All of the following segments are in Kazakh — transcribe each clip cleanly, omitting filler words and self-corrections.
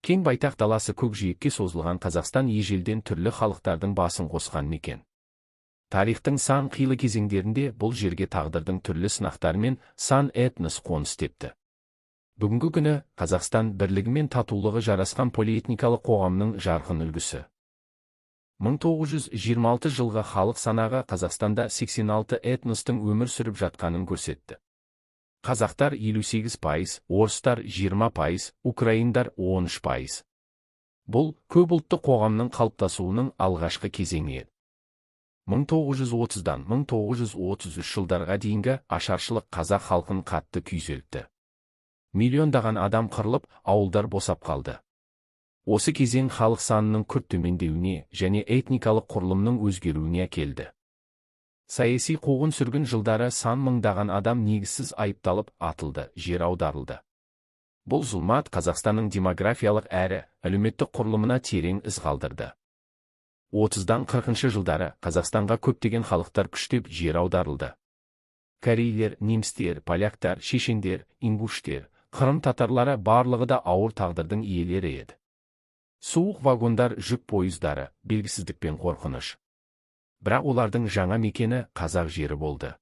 Кең байтақ даласы көкжиекке созылған Қазақстан ежелден түрлі халықтардың басын қосқан мекен. Тарихтың сан қилы кезеңдерінде бұл жерге тағдырдың түрлі сынақтарымен сан этнос қоныс тепті. Бүгінгі күні Қазақстан бірлігі мен татулығы жарасқан полиэтникалық қоғамның жарқын үлгісі. 1926 жылғы халық санағы Қазақстанда 86 этностың өмір сүріп жатқанын көрсетті. Қазақтар 58%, орыстар 20%, украиндар 13%. Бұл көп ұлтты қоғамның қалыптасуының алғашқы кезеңі еді. 1930-дан 1933 жылдарға дейінгі ашаршылық қазақ халқын қатты күйзелтті. Миллиондаған адам қырылып, ауылдар босап қалды. Осы кезең халық санының күрт төмендеуіне және этникалық құрылымның өзгеруіне әкелді. Саяси қуғын-сүргін жылдары сан мыңдаған адам негізсіз айыпталып, атылды, жер аударылды. Бұл зұлмат Қазақстанның демографиялық әрі әлеуметтік құрылымына терең із қалдырды. 30-дан 40 жылдары Қазақстанға көптеген халықтар күштеп жер аударылды. Корейлер, немістер, поляктар, шешендер, ингуштер, қырым татарлары барлығы да ауыр тағдырдың иелері еді. Суық вагондар, жүк пойыздары, белгісіздік пен қорқыныш. Бірақ олардың жаңа мекені қазақ жері болды.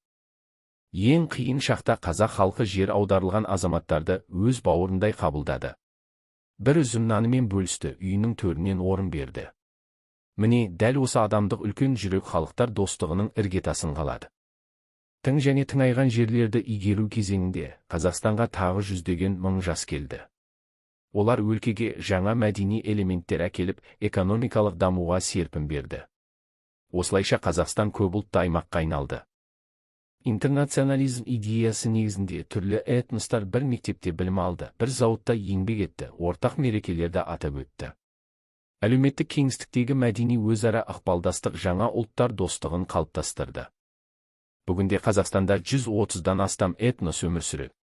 Ең қиын шақта қазақ халқы жер аударылған азаматтарды өз бауырындай қабылдады. Бір үзім нанымен бөлісті, үйінің төрінен орын берді. Міне, дәл осы адамдық үлкен жүрек халықтар достығының іргетасын қалады. Тың және тыңайған жерлерді игеру кезеңінде Қазақстанға тағы жүздеген мың жас келді. Олар өлкеге жаңа мәдени элементтер әкеліп, экономикалық дамуға серпін берді. Осылайша Қазақстан көпұлтты аймаққа айналды. Интернационализм идеясы негізінде түрлі этностар бір мектепте білім алды, бір зауытта еңбек етті, ортақ мерекелерді атап өтті. Әлеуметтік кеңістіктегі мәдени өзара ықпалдастық жаңа ұлттар достығын қалыптастырды. Бүгінде Қазақстанда 130-дан астам этнос өмір сүреді.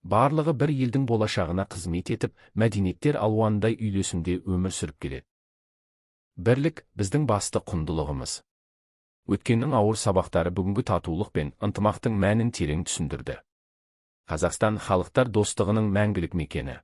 Барлығы бір елдің болашағына қызмет етіп, мәдениеттер алуанындай үйлесімде өмір сүріп келеді. Бірлік біздің басты құндылығымыз. Өткеннің ауыр сабақтары бүгінгі татулық пен ынтымақтың мәнін терең түсіндірді. Қазақстан халықтар достығының мәңгілік мекені.